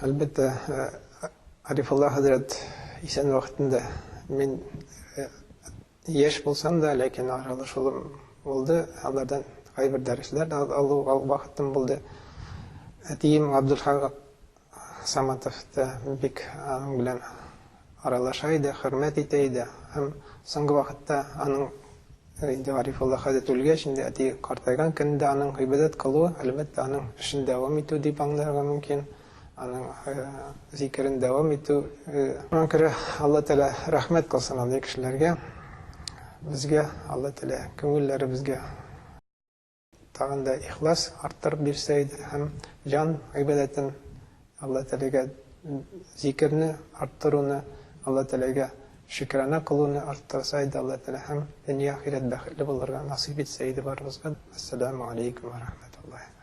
Әлбәттә, Арифулла хәзрәт исән вакытында мин яшь булсам да, ләкин аралашуым булды. Алардан кайбер дәресләр алу вакытым булды. Әтием Габдулхак Саматов та бик аның белән аралаша иде, хөрмәт итә иде. Һәм соңгы вакытта аның инде Гарифулла хәзрәт үлгәч, инде әти картайган көндә аның гыйбадәт кылуы, әлбәттә, аның эшен дәвам итү дип аңларга мөмкин. Аның зикерен дәвам итү. Шуңа күрә Алла Тәгалә рәхмәт кылсын андый кешеләргә. Безгә Алла Тәгалә күңелләребезгә тагын да ихлас арттырып бирсә иде һәм җан гыйбадәтен Алла Тәгаләгә зикерне арттыруны, Алла Тәгаләгә шөкрана кылуны арттырса иде Алла Тәгалә һәм дөнья ахирәт бәхетле булырга насыйп итсә иде барыбызга. Әссәламү алейкум ва рахматуллаһи.